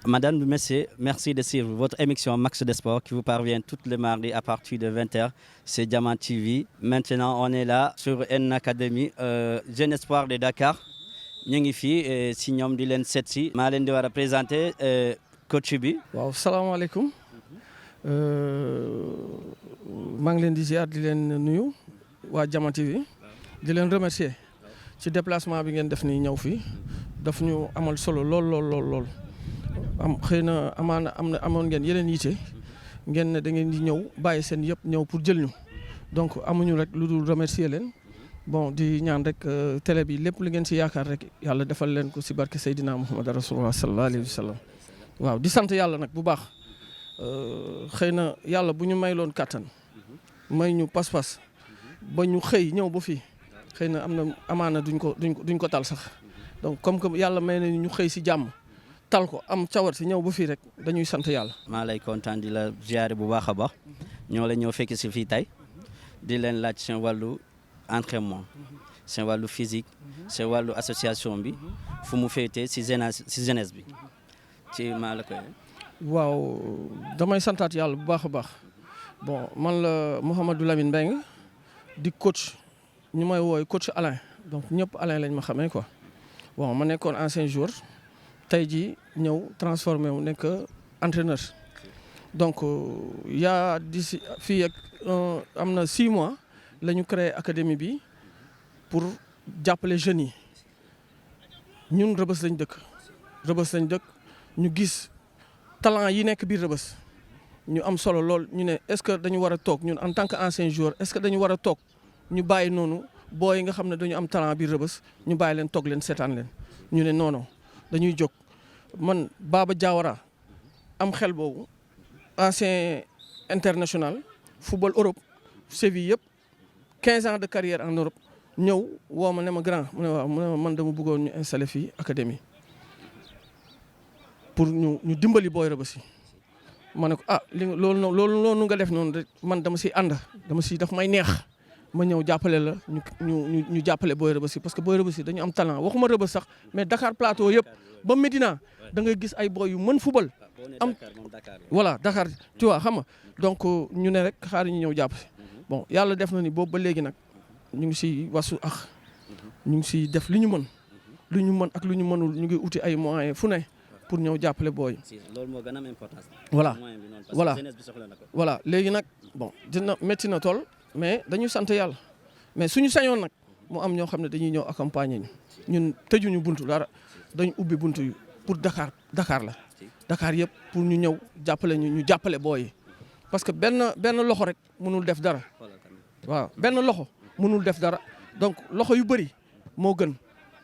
Madame, monsieur, merci de suivre votre émission Max de Sport qui vous parvient tous les mardis à partir de 20h. C'est Diamant TV. Maintenant, on est là sur N Academy, Jeune Espoir de Dakar. Ñu ngi fii si ñoom di leen seet si maa leen di war a présenter coach bi. waaw salaamaaleykum maa ngi leen di ziar di leen nuyu waa Diamant TV di leen remercier ci déplacement bi ngeen def nii ñëw fii daf ñu amal solo lool. Xëy na amoon ngeen yeneen yitte ngeen ne da ngeen di ñëw bàyyi seen yëpp ñëw pour jël ñu donc amuñu rek lu dul remercier leen bon di ñaan rek télé bi lépp lu ngeen si yaakaar rek yàlla defal leen ko si barke Seydina Muhammad Rasulullah sallallahu alayhi wa sallam waaw di sant yàlla nag bu baax xëy na yàlla bu ñu mayloon kàttan may ñu pas-pas ba ñu xëy ñëw ba fii xëy na amaana duñ ko tal sax donc comme que yàlla may na ñu xëy si jàmm tal ko am cawar si ñëw ba fii rek dañuy sant yàlla. maa lay kontaan di la ziare bu baax a baax ñoo la ñëw fekk si fii tey di leen laaj seen wàllu entraînement seen wàllu physique seen wàllu association bi fu mu féetee si jeunesse bi ci maa la koy. waaw damay santaat yàlla bu baax a baax bon man la Mouhamadou Lamine Mbengue di coach ñu may wooy coach Alain donc ñëpp Alain lañ ma xamee quoi bon ma nekkoon ancien joueur. tey jii ñëw transformé wu nekk entraîneur donc yaa d'ici fii ak am na 6 mois la ñu créé académie bi pour jàppale jeunes yi ñun Rebeuss lañ dëkk ñu gis talent yi nekk biir Rebeuss ñu am solo lool ñu ne est-ce que dañu war a toog ñun en tant que ancien joueur est-ce que dañu war a toog ñu bàyyi noonu booy yi nga xam ne dañu am talent biir Rebeuss ñu bàyyi leen toog leen seetaan leen ñu ne non dañuy jóg man Baba Diawara am xel boobu ancien international football Europe Séville yëpp 15 ans de carrière en Europe ñëw woo ma ne ma grand mu ne waaw mu ne ma man dama bëggoon ñu installé fii académie pour ñu dimbali booy Rebeuss yi ma ne ko loolu nga def noonu rek man dama si ànd daf may neex ma ñëw jàppale la ñu jàppale booy Rebeuss yi parce que booy Rebeuss yi dañu am talent waxuma Rebeuss sax mais Dakar Plateau yëpp ba Médina da ngay gis ay boy yu mën football am voilà Dakar tu vois xam nga donc ñu ne rek xaar ñu ñëw jàpp si bon yàlla def na ni boobu ba léegi nag ñu ngi si wasu ñu ngi si def li ñu mën ak lu ñu mënul ñu ngi uti ay moyens fu ne pour ñëw jàppale booy. loolu moo gën a am importance. voilà léegi nag bon dina métti na tool mais dañu sant yàlla mais suñu sañoon nag mu am ñoo xam ne dañuy ñëw accompagner ñu ñun tëjuñu buntu dara dañu ubbi buntu yi pour Dakar la Dakar yëpp pour ñu ñëw jàppale ñu jàppale booy yi parce que benn loxo rek mënul def dara waaw benn loxo mënul def dara donc loxo yu bëri moo gën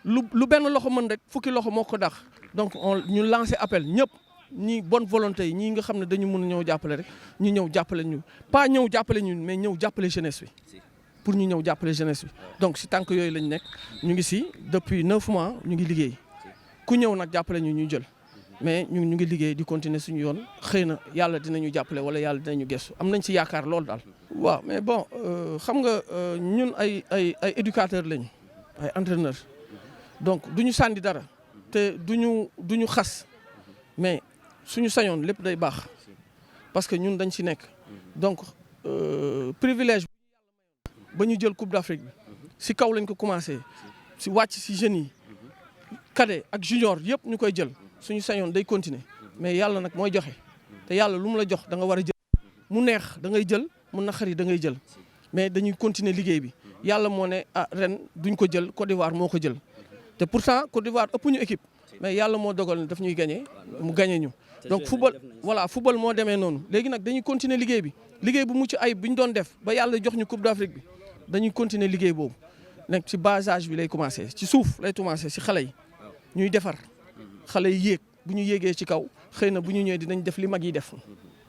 lu benn loxo mën rek fukki loxo moo ko dax donc ñu lancé appel ñëpp ñi bonne volonté yi ñii nga xam ne dañu mën a ñëw jàppale rek ñu ñëw jàppale ñu pas ñëw jàppale ñu mais ñëw jàppale jeunesse bi pour ñu ñëw jàppale jeunesse bi donc si tànk yooyu lañ nekk ñu ngi si depuis 9 mois ñu ngi liggéey ku ñëw nag jàppale ñu ñuy jël mais ñu ngi liggéey di continuer suñu yoon xëy na yàlla dinañu jàppale wala yàlla dinañu gëstu am nañ si yaakaar loolu daal. waaw mais bon xam nga ñun ay éducateurs lañu ay entraîneurs donc du ñu sànni dara te du ñu xas mais suñu sañoon lépp day baax parce que ñun dañ si nekk donc privilège ba ñu jël Coupe d'Afrique bi si kaw lañ ko commencé si wàcc si jeunes yi cadet ak junior yëpp ñu koy jël suñu sañoon day continuer mais yàlla nag mooy joxe te yàlla lu mu la jox da nga war a jël mu neex da ngay jël mu naqari da ngay jël mais dañuy continuer liggéey bi yàlla moo ne ren duñ ko jël Côte d'Ivoire moo ko jël te pourtant Côte d'Ivoire ëpp ñu équipe mais yàlla moo dogal ne daf ñuy gagné mu gagné ñu donc football moo demee noonu léegi nag dañuy continuer liggéey bu mucc ayib bi ñu doon def ba yàlla jox ñu Coupe d'Afrique bi dañuy continuer liggéey boobu nekk ci bas âge bi lay commencé ci suuf lay commencé ci xale yi ñuy defar xale yi yéeg bu ñu yéegee ci kaw xëy na bu ñu ñëwee dinañ def li mag yi def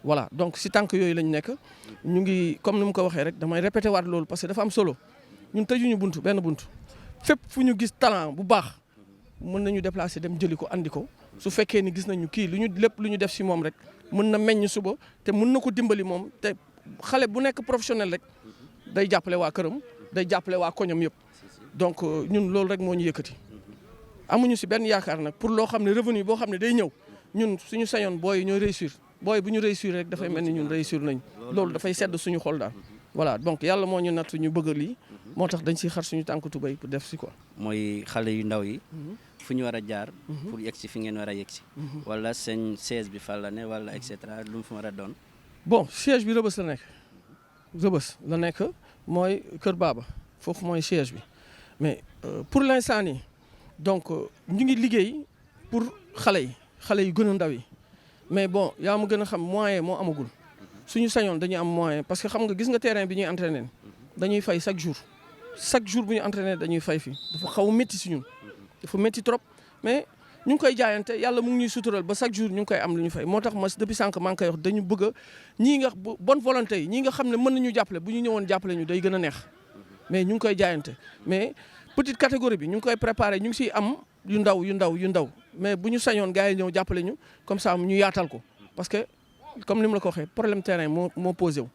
voilà donc ci tànk yooyu lañ nekk ñu ngi comme ni mu ko waxee rek damay répété waat loolu parce que dafa am solo ñun tëjuñu buntu benn buntu fépp fu ñu gis talent bu baax mën nañu déplacer dem jëli ko andi ko su fekkee ni gis nañu kii lépp lu ñu def ci moom rek mën na meññ suba te mën na ko dimbali moom te xale bu nekk professionnel rek day jàppale waa këram day jàppale waa koñam yëpp donc ñun loolu rek moo ñu yëkkati amuñu ci benn yaakaar nag pour loo xam ne revenu boo xam ne day ñëw ñun suñu sañoon booy yi ñooy réussir booy bu ñu réussir rek dafay mel ni ñun réussir nañ loolu dafay sedd suñu xol daal voilà donc yàlla moo ñu natt ñu bëgg lii moo tax dañ siy xar suñu tànk tubéy pour def si quoi. mooy xale yu ndaw yi. fu ñu war a jaar. pour yegg si fi ngeen war a yegg si. wala seen siège bi fan la ne wala et cetera lu mu fa war a doon. bon siège bi Rëbës la nekk Rëbës la nekk mooy Kër Baba foofu mooy siège bi mais pour l'instant nii donc ñu ngi liggéey pour xale yu gën a ndaw yi mais bon yaa ma gën a xam moyen moo amagul suñu sañoon dañuy am moyen parce que xam nga gis nga terrain bi ñuy entraîner dañuy fay chaque jour bu ñu entraîner dañuy fay fii dafa xaw a métti si ñun dafa métti trop mais ñu ngi koy jaayante yàlla mu ngi ñuy sutural ba chaque jour ñu ngi koy am lu ñu fay moo tax ma depuis sànq maa ngi koy wax dañu bëgg a ñii nga bonne volonté yi ñii nga xam ne mën nañu jàppale bu ñu ñëwoon jàppale ñu day gën a neex mais ñu ngi koy jaayante mais petite catégorie bi ñu ngi koy préparé ñu ngi siy am yu ndaw mais bu ñu sañoon gars yi ñëw jàppale ñu comme ça ñu yaatal ko parce que comme ni mu la ko waxee problème terrain moo posé wu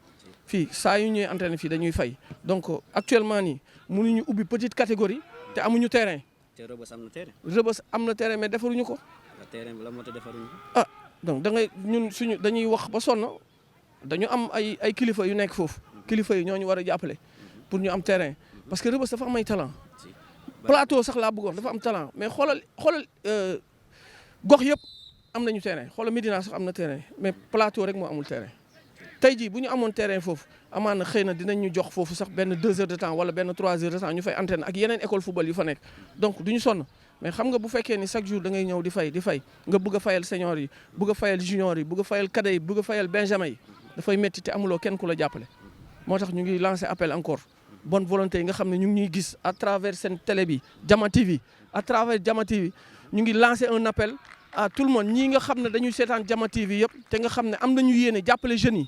fii saa yu ñuy entraîné fii dañuy fay donc actuellement nii mënuñu ubbi petite catégorie te amuñu terrain. te Rëbës am na terrain. Rëbës am na terrain mais defaruñu ko. terrain bi la moo tax defaruñu ko. ah donc da ngay ñun dañuy wax ba sonn dañu am ay kilifa yu nekk foofu kilifa yi ñoo ñu war a jàppale pour ñu am terrain parce que Rëbës dafa am ay talent. plateau sax laa bëggoon dafa am talent mais xoolal gox yëpp am nañu terrain xoolal Médina sax am na terrain mais plateau rek moo amul terrain tey jii bu ñu amoon terrain foofu amaana xëy na dinañ ñu jox foofu sax benn 2 heures de temps wala benn 3 heures de temps ñu fay entraîner ak yeneen école football yu fa nekk donc du ñu sonn mais xam nga bu fekkee ni chaque jour da ngay ñëw di fay nga bëgg a fayal senior yi bëgg a fayal junior yi bëgg a fayal cadet yi bëgg a fayal benjamin yi dafay métti te amuloo kenn ku la jàppale moo tax ñu ngi lancé appel encore bonne volonté yi nga xam ne ñu ngi ñuy gis à travers seen télé bi Jama TV à travers Jama TV ñu ngi lancé un appel à tout le monde ñii nga xam ne dañuy seetaan Jama TV yëpp te nga xam ne am nañu yéene jàppale jeunes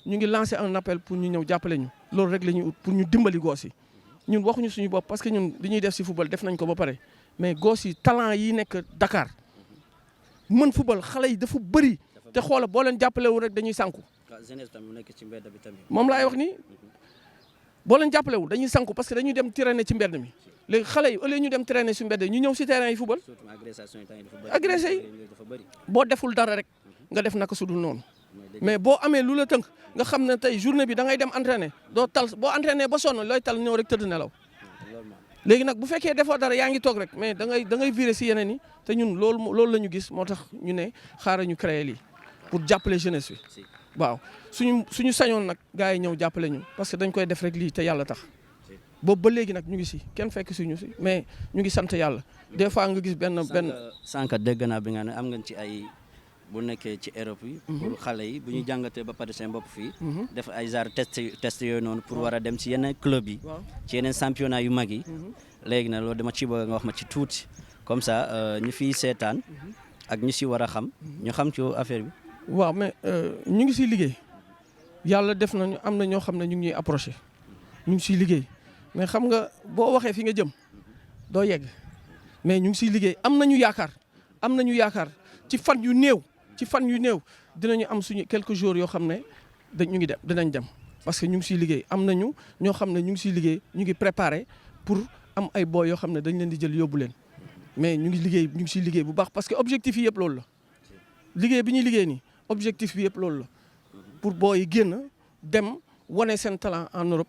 yi ñu ngi lancé un appel pour ñu ñëw jàppale ñu loolu rek la ñuy ut pour ñu dimbali goos yi ñun waxuñu suñu bopp parce que ñun li ñuy def si football def nañ ko ba pare mais goos yi talent yi nekk Dakar mën football xale yi dafa bëri te xoola boo leen jàppalewul rek dañuy sànku moom laay wax ni boo leen jàppalewul dañuy sànku parce que dañuy dem traîner ci mbedd mi léegi xale yi au lieu ñu dem traîner ci mbedd ñu ñëw si terrain yi football agressé yi boo deful dara rek nga def naka sudul noonu mais boo amee lu la tënk nga xam ne tey journée bi da ngay dem entraîner doo tal boo entraîner ba sonn looy tal ñëw rek tëdd nelaw léegi nag bu fekkee defoo dara yaa ngi toog rek mais da ngay virer si yeneen yi te ñun loolu la ñu gis moo tax ñu ne xaaral ñu créer lii pour jàppale jeunesse bi waaw suñu sañoon nag gars yi ñëw jàppale ñu parce que dañ koy def rek lii te yàlla tax boobu ba léegi nag ñu ngi si kenn fekk suñu si mais ñu ngi sant yàlla des fois nga gis benn sànq dégg naa bi nga ne am ngeen ci ay bu nekkee ci Europe yi pour xale yi bu ñu jàngatee ba pare seen bopp fii def ay genre test yooyu noonu pour war a dem ci yeneen club yi ci yeneen championnat yu mag yi léegi nag loolu dama ci bëgg nga wax ma ci tuuti comme ça ñu fiy seetaan ak ñu si war a xam ñu xam ci affaire bi waaw mais ñu ngi siy liggéey yàlla def nañu am na ñoo xam ne ñu ngi ñuy approché ñu ngi siy liggéey mais xam nga boo waxee fi nga jëm doo yegg mais ñu ngi siy liggéey am nañu yaakaar ci fan yu néew dinañu am suñu quelques jours yoo xam ne ñu ngi dem dinañ dem parce que ñu ngi siy liggéey am nañu ñoo xam ne ñu ngi siy liggéey ñu ngi préparé pour am ay boy yoo xam ne dañ leen di jël yóbbu leen mais ñu ngi siy liggéey bu baax parce que objectif yi yëpp loolu la liggéey bi ñuy liggéey nii objectif bi yëpp loolu la pour boy yi génn dem wane seen talent en Europe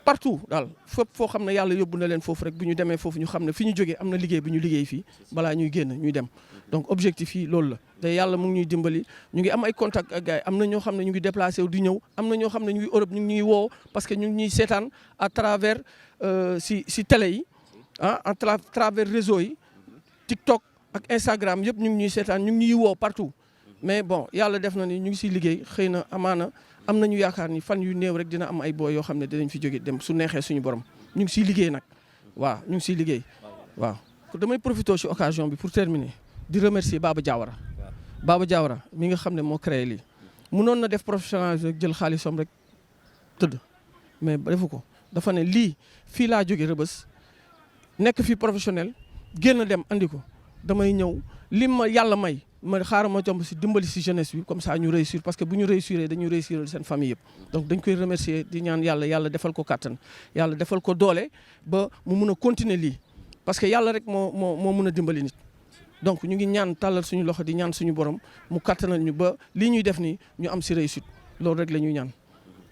partout daal fépp foo xam ne yàlla yóbbu na leen foofu rek bu ñu demee foofu ñu xam ne fi ñu jógee am na liggéey bi ñu liggéey fii balaa ñuy génn ñuy dem donc objectif yi loolu la te yàlla mu ngi ñuy dimbali ñu ngi am ay contact ak gars yi am na ñoo xam ne ñu ngi déplacé wu di ñëw am na ñoo xam ne ñu ngi Europe ñu ngi ñuy woo parce que ñu ngi ñuy seetaan à travers si télé yi à travers réseau yi TikTok ak Instagram yëpp ñu ngi ñuy seetaan ñu ngi ñuy woo partout mais bon yàlla def na ni ñu ngi siy liggéey xëy na amaana am nañu yaakaar ni fan yu néew rek dina am ay boo yoo xam ne dinañ fi jóge dem su neexee suñu borom ñu ngi siy liggéey nag waaw ñu ngi siy liggéey waaw. damay profité ci occasion bi pour terminer di remercier Baba Diawara mi nga xam ne moo créé lii mënoon na def professionnel rek jël xaalisam rek tëdd mais defu ko dafa ne lii fii laa jóge Rëbës nekk fii professionnel génn dem andi ko damay ñëw lim ma yàlla may ma xaaral ma jomb si dimbali si jeunesse bi comme ça ñu réussir parce que bu ñu réussir dañuy réussir seen famille yëpp donc dañ koy remercier di ñaan yàlla defal ko kàttan yàlla defal ko doole ba mu mun a continuer lii parce que yàlla rek moo mun a dimbali nit donc ñu ngi ñaan tàllal suñu loxo di ñaan suñu borom mu kattanal ñu ba lii ñuy def nii ñu am si réussite loolu rek la ñuy ñaan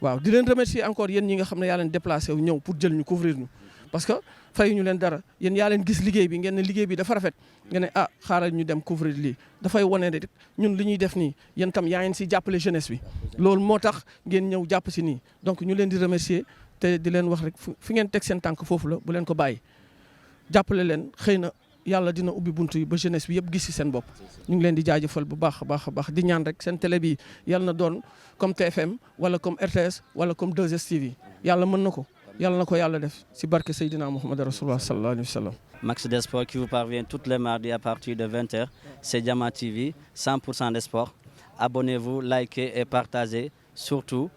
waaw di leen remercier encore yéen ñi nga xam ne yaa leen déplacé wu ñëw pour jël ñu couvrir ñu parce que fayu ñu leen dara yéen yaa leen gis liggéey bi ngeen ne liggéey bi dafa rafet ngeen ne ah xaaral ñu dem couvrir lii dafay wane rek ñun li ñuy def nii yéen tam yaa ngeen si jàppale jeunesse bi loolu moo tax ngeen ñëw jàpp si nii donc ñu leen di remercier te di leen wax rek fi ngeen teg seen tànk foofu la bu leen ko bàyyi jàppale leen xëy na yàlla dina ubbi buntu yi ba jeunesse bi yëpp gis si seen bopp ñu ngi leen di jaajëfal bu baax a baax di ñaan rek seen télé bi yàlla na doon comme TFM wala comme RTS wala comme 2STV yàlla mën na ko yàlla na ko yàlla def si barke Seydina Muhammad Rasulullah sallallahu alayhi wa sallam. Max des Sports qui vous parvient tous les mardis à partir de 20h. C'est Diamant TV, 100% des sports. Abonnez-vous, likez et partagez. Surtout,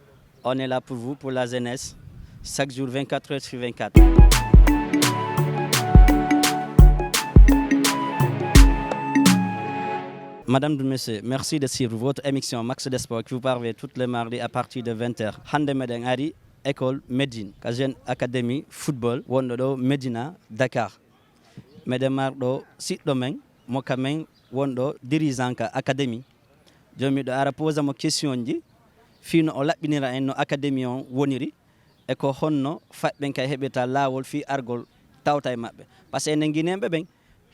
on est là pour vous, pour la jeunesse, chaque jour 24 heures sur 24. Madame et Monsieur, merci de suivre votre émission Max des Sports qui vous parvient tous les mardis à partir de 20h. Hande Meden Ari, école Médine, Kajen Académie Football, Wondodo Médina, Dakar. Meden Mardo, site domaine, Mokamen, Wondo, dirigeant Académie. Je me dois poser ma question. Fino o laɓɓinira en no académie on woniri e ko honno faɓɓen kay heɓeta laawol fi argol tawta e maɓɓe par ce que enen guineɓe ɓen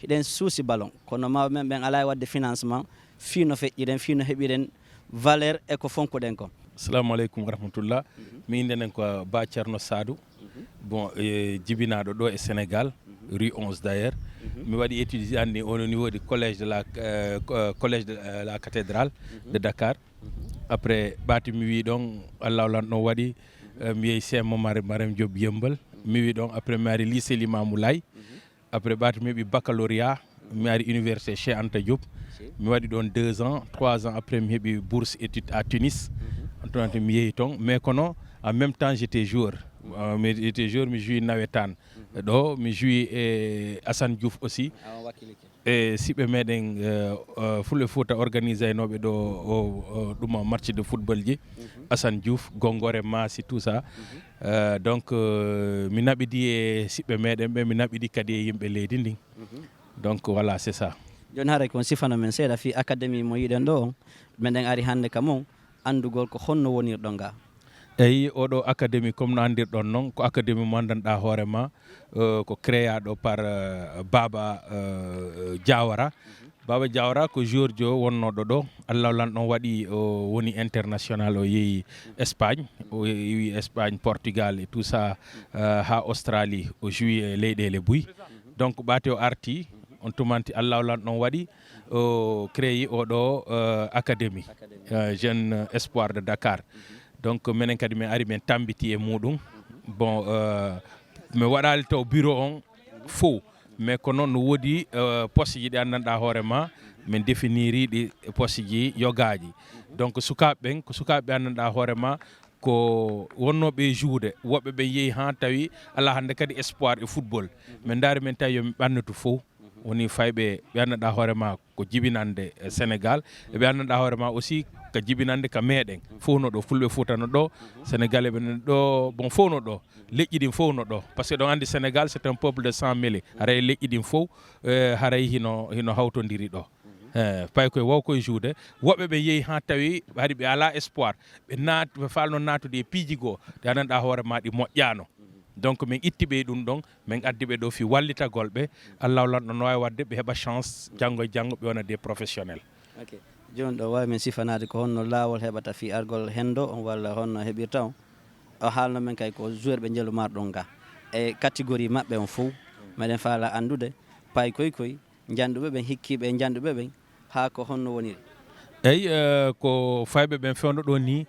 hiɗen suusi ballon kono mawɓe men ɓen ala e wadde financement fino feƴƴiren fino heɓiren valeur e ko fonkuɗen ko. Assalamu aleykum wa rahmatullah. Mi indenen ko Ba Thierno Sadou. Bon, jibinaɗo ɗo e Sénégal, rue 11 d'ailleurs. Mi waɗi étudiant au niveau du collège de la cathédrale de Dakar. Après ɓaati mi wi ɗon Allah lanɗon waɗi mi yehi CM Marème Diop Yeumbeul mi wi ɗon après mi ari lycée Limamou Laye après ɓaati mi heɓi baccalauréat mi ari université Cheikh Anta Diop mi waɗi ɗon 2 ans 3 ans après mi heɓi bourse étude à Tunis on mi yehi toon mais kono en même temps j'étais joueur mi joui nawetan ɗo mi joui e Assane Diouf aussi e siɓe meɗen Fulɓe Fouta organisé noɓe ɗo ɗum match de football ji Assane Diouf Gongore Massi tout ça donc mi naɓiɗi e siɓɓe meɗen ɓe mi naɓiɗi kadi e yimɓe leydi ndin donc voilà c'est ça. Joni haare kon sifano men seeɗa fi académie mo yiɗen ɗo on meɗen ari hannde ka mon andugol ko honno wonirɗon ga. Eyi oɗo académie comme no andirɗon noon ko académie mo gandanɗa hoorema ko créaɗo par Baba Diawara. Baba Diawara ko joueur jo wonnoɗo ɗo Allah lanɗon waɗi o woni international o yeehi Espagne o yeehi Espagne Portugal et tout ça ha Australie o joui e leyɗele Buy donc ɓaate o arti on tumanti Allah lanɗon waɗi o créé oɗo académie jeune espoir de Dakar. Donc menen kadi min ari min tambiti e muɗum bon mi waɗali taw bureau on faux mais ko noon no woodi poste ji ɗi anndanɗa hoorema min définiri ɗi poste ji yogaji donc sukaɓe ɓen ko sukaɓe anndanɗa hoorema ko wonnoɓe juude woɓɓe ɓe yeehi ha tawi ala hande kadi espoir e football min daari min tawi yomi ɓannatu faux woni fayɓe ɓe anndanɗa hoorema ko jibinande Sénégal e ɓe anndanɗa hoorema aussi ka jibinande ka meɗen fof no ɗo Fulɓe Fouta no ɗo Sénégalais ɓe no ɗo bon fof no ɗo leƴƴi ɗin fof no ɗo par ce que ɗon andi Sénégal c'est un peuple de 100 mêlé haray leƴƴi ɗin fof haray hino hawtodiri ɗo pay koye waw koye juude woɓɓe ɓe yeehi ha tawi haɗi ɓe ala espoir ɓe falno natude e piiji goo ɗe anndanɗa hoorema ɗi moƴƴano donc min ittiɓe ɗum ɗon min addiɓe ɗo fi wallitagol ɓe Allah lanɗo no wawi wadde ɓe heɓa chance janggo e janggo ɓe wona des professionnels. Okay. Joni ɗo wawi men sifanade ko honno laawol heɓata fi argol hendo on walla honno heɓirta on o haalno men kay ko joueur ɓe jeelumarɗon ga e catégorie maɓɓe on fof meɗen faala andude pay koy janduɓe ɓen hikkiɓe e janduɓe ɓen ha ko honno woniri. Eyyi ko fayɓe ɓen fewno ɗo ni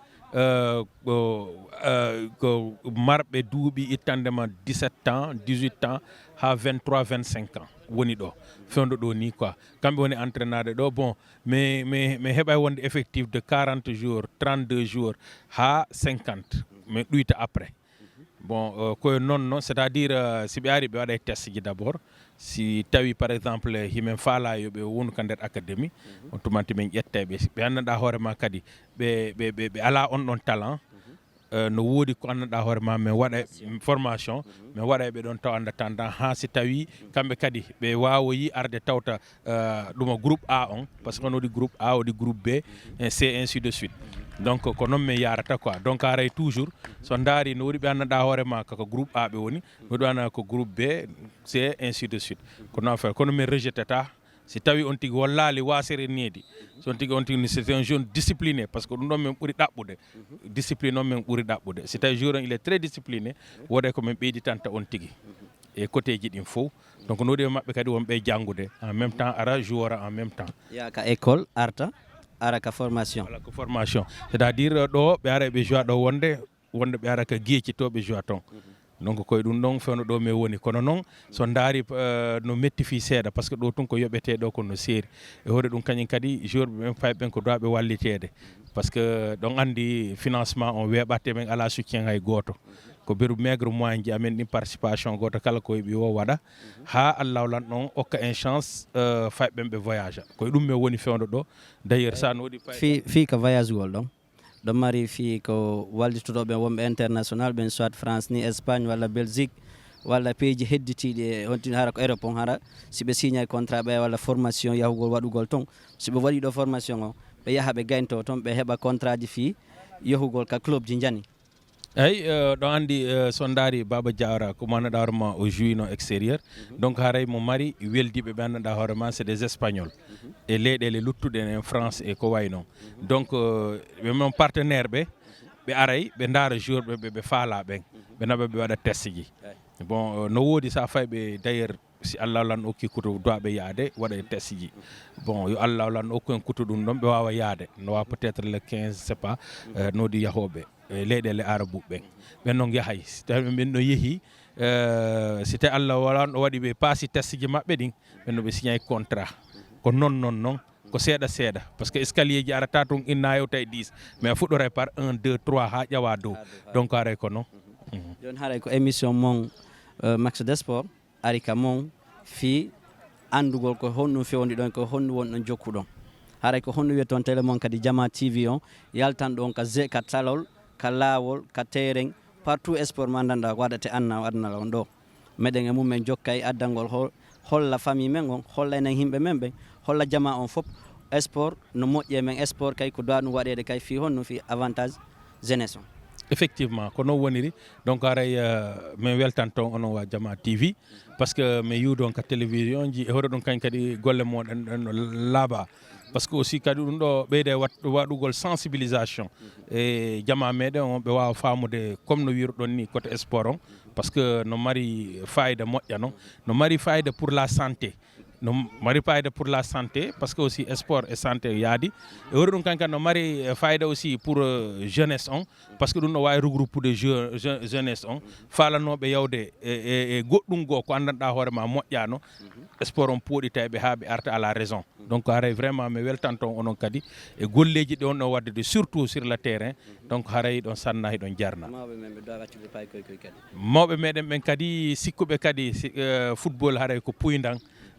ko marɓe duuɓi ittandema 17 ans 18 ans ha 23 25 ans woni ɗo fewndo ɗo ni quoi kamɓe woni entraînade ɗo bon mais heɓay wonde effectif de 40 jours 32 jours ha 50 mais ɗuyta après bon koye noon c'est à dire si ɓe ari ɓe waɗa test ji d' abord si tawi par exemple himen faala yoɓe wonu ka nder académie on tumanti men ƴetteɓe ɓe anndanɗa hoorema kadi ɓe ala on ɗon talent no woodi ko anndanɗaa hoore ma min waɗa formation min waɗa ɓe ɗon taw en attendant haa si tawii kamɓe kadi ɓe waawoyi arde tawta ɗuma groupe A on par ce que on waɗi groupe A waɗi groupe B et c ainsi de suite donc ko noon min yarata quoi donc aray toujours so ndaari no woɗi ɓe anndanɗaa hoore ma koko groupe A ɓe woni woɗi annda ko groupe B c ainsi de suite ko noon affaire kono min rejetata si tawi on tigi wollaali waasere needi so on tigi c'est un jeune discipliné parce que ɗum ɗon min ɓuri ɗaɓɓude discipline on min ɓuri ɗaɓɓude si tawi joueur on il est très discipliné woɗay ko min ɓeyditanta on tigi e côté ji ɗin fof donc no waɗi e maɓɓe kadi wonɓe janngude en même temps ara joueur en même temps yaka école arta ara ka formation voilà ko formation c'est à dire ɗo ɓe ara ɓe joua ɗo wonde ɓe ara ka gueeci to ɓe joua toon donc koye ɗum ɗon fewno ɗo min woni kono noon so ndaari no metti fi seeɗa par ce que ɗo tun ko yoɓete ɗo kono seeri e hoore ɗum kañum kadi joueur ɓe ɓen fayɓe ɓen ko duwaɓe wallitede par ce que ɗon andi financement on weeɓatte men ala soutien hay goto ko beru maigre moyen ji amen ɗin participation goto kala ko heeɓi o waɗa ha Allah lan ɗon hokka un chance fayɓe ɓe voyage koye ɗum min woni fewno ɗo d' ailleurs sa no waɗi fi ko voyage gol ɗon ɗon mari fi ko wallitotoɓe wonɓe international ɓen soit France ni Espagne walla Belgique walla pays ji hedditiɗi e hontini hara ko Europe on hara si ɓe signa contrat ɓe walla formation yahugol waɗugol ton si ɓe waɗi ɗo formation o ɓe yaaha ɓe gaynto toon ɓe heɓa contrat ji fi yahugol ka club ji jani eyyi ɗon andi so ndaari Baba Diawara ko mandanɗa hoore ma o jouino extérieur donc haray mo mari weldiɓe ɓe anndanɗa hoore ma c'est des espagnols e leyɗele luttuɗe en France e ko way noon donc ɓe mon partenaire ɓe aray ɓe ndaara jour ɓe faala ɓen ɓe naɓa ɓe waɗa test ji bon no woodi sa fayɓe d' ailleurs si Allah lan okki kuto doaɓe yaade waɗa test ji bon yo Allah lan okku en kuto ɗum ɗon ɓe wawa yaade no wawa peut être le 15 c'est pas nodi yahoɓe leyɗele arabu ɓen ɓen noon yahay si tawi ɓen ɗo yeehi si tawi Allah walan ɗo waɗi ɓe paasi test ji maɓɓe ɗin ɓen no ɓe signay contrat ko noon ko seeɗa parce que escalier ji arata toon inna yewta e 10 mais a fuɗɗoray par 1 2 3 ha ƴawa dow donc aray ko noon joni haray ko émission mon Max des Sports ari ka mon fi andugol ko honɗum fewndi ɗon ko honɗum woni ɗon jokkuɗon haray ko honɗum wiya toon télé mon kadi Jama TV on yaltan ɗon ka talol ka laawol ka terrain partout sport ma gandanɗa waɗate adnala on ɗo meɗen e mumen jokkay addangol holla famille men on holla enen yimɓe men ɓen holla jama on fof sport no moƴƴe men sport kay ko dowa ɗum waɗede kay fi honno fi avantage jeunesse on effectivement ko noon woniri donc aray min weltan toon onon wa Jama TV par ce que mi yiwdon ka télévision ji e hoore ɗum kañ kadi golle moɗen ɗo laaɓa par ce que aussi kadi ɗum ɗo ɓeyde waɗugol sensibilisation e jama meɗen on ɓe wawa famude comme no wiruɗon ni côté sport on par ce que no mari fayida moƴƴa noon no mari fayida pour la santé no mari fayida pour la santé par ce que aussi sport et santé yaadi e hoore ɗum kañ kadi no mari fayida aussi pour jeunesse on par ce que ɗum ɗo wawi regroupude jeunesse on falanoɓe yawde e goɗɗum goo ko andanɗa hoore ma moƴƴano sport on pooɗitaɓe ha ɓe arta à la raison donc haray vraiment mi weltan toon onon kadi e golleji ɗi on ɗo wadde surtout sur le terrain donc haray ɗon sannayi ɗon jarna mawɓe meɗen ɓen kadi sikkuɓe kadi football haray ko puydan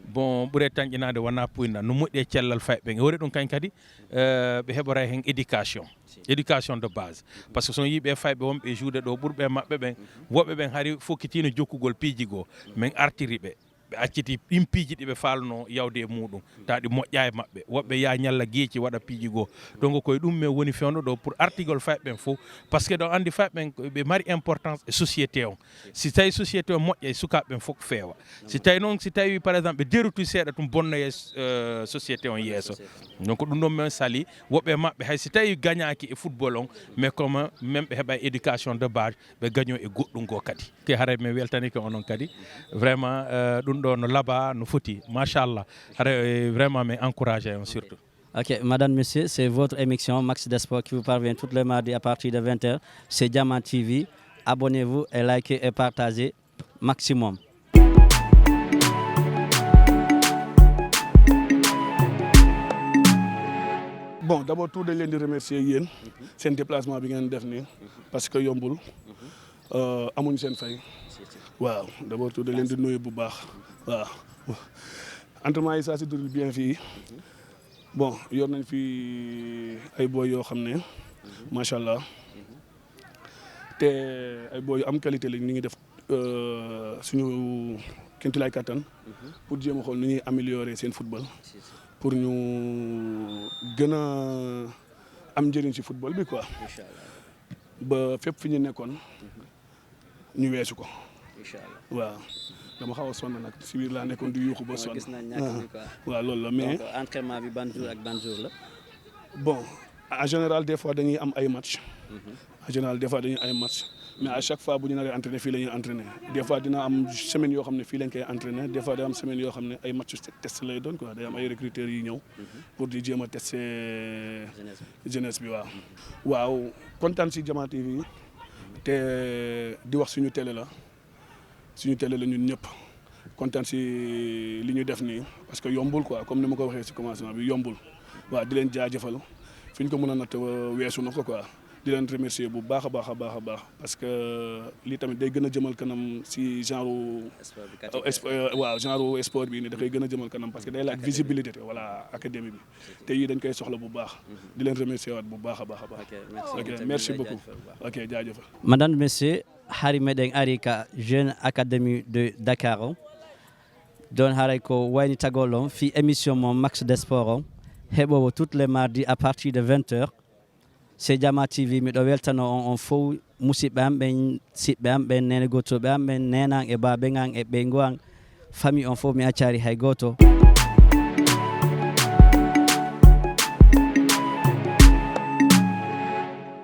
bon ɓuure tañƴinade wona puydan no moƴƴi e cellal fayɓe e wori ɗum kañ kadi ɓe heɓora hen éducation de base par ce que son yiiɓe fayɓe wonɓe juuɗe ɗo ɓurɓe maɓɓe ɓen woɓɓe ɓen hari fokkitino jokkugol piiji goo min artiri ɓe acciti ɗin piiji ɗiɓe falno yawde e muɗum tawa ɗi moƴƴa e maɓɓe woɓɓe ya ñalla gueeci waɗa piiji goo donc koye ɗum min woni fewno ɗo pour artigol fayɓen fof par ce que ɗon andi fayɓen ɓe mari importance e société on si tawi société o moƴƴa e sukaɓeɓen fof feewa si tawi noon si tawi par exemple ɓe deruti seeɗa tum bonnoye société on yeeso donc ɗum ɗon min sali woɓɓe maɓɓe hay si tawi gagnaki e football on mais comme même ɓe heeɓa éducation de base ɓe gagno e goɗɗum goo kadi te haray min weltanike onon kadi vraiment ɗum ɗo no laaɓa no foti machallah haray vraiment mais encouragé on surtout. Ok, madame, monsieur, c'est votre émission Max des Sports qui vous parvient tous les mardis à partir de 20h. C'est Jama TV. Abonnez-vous et likez et partagez maximum. Bon, d'abord tout dañ leen di remercier yéen seen déplacement bi ngeen def nii parce que yombul amuñ seen fay waaw d'abord tout dañ leen di nuyu bu baax waaw entraînement yi ça se déroule bien fii bon yor nañ fi ay boy yoo xam ne macha allah te ay booy am qualité lañ ñu ngi def suñu kéemtulaay kattan pour jéem a xool nu ñuy améliorer seen football pour ñu gën a am njëriñ ci football bi quoi ba fépp fi ñu nekkoon ñu weesu ko waaw dama xaw a sonn nag si biir laa nekkoon di yuuxu ba sonn waaw loolu la mais entraînement bi ban jour ak ban jour la bon en général des fois dañuy am ay match en général des fois dañuy ay match mais à chaque fois bu ñu naree entraîner fii la ñuy entraîner des fois dina am semaine yoo xam ne fii lañ koy entraîner des fois day am semaine yoo xam ne ay match test lay doon quoi day am ay recruteurs yi ñëw pour di jéem a tester jeunesse bi waaw kontaan si Jama TV te di wax suñu télé la ñun ñëpp kontaan si li ñu def nii parce que yombul quoi comme ni ma ko waxee si commencement bi yombul waaw di leen jaajëfal fi ñu ko mën a natt weesu na ko quoi di leen remercier bu baax a baax parce que lii tamit day gën a jëmal kanam si genre genre sport bi ni dafay gën a jëmal kanam parce que day laaj visibilité voilà académie bi te yii dañ koy soxla bu baax di leen remercier waat bu baax a baax ok merci beaucoup ok jaajëfal madame monsieur hari meɗen ari ka jeune académie de Dakar o don haray ko wayni tagol on fi émission mo Max des Sports o heɓowo toutes les mardis à partir de 20h c'est Jama TV miɗo weltano on fof musidɓe am ɓen siɓɓe am ɓen nene gotoɓe am ɓen nenan e baɓe an e ɓe go an famille on fof mi accari hay goto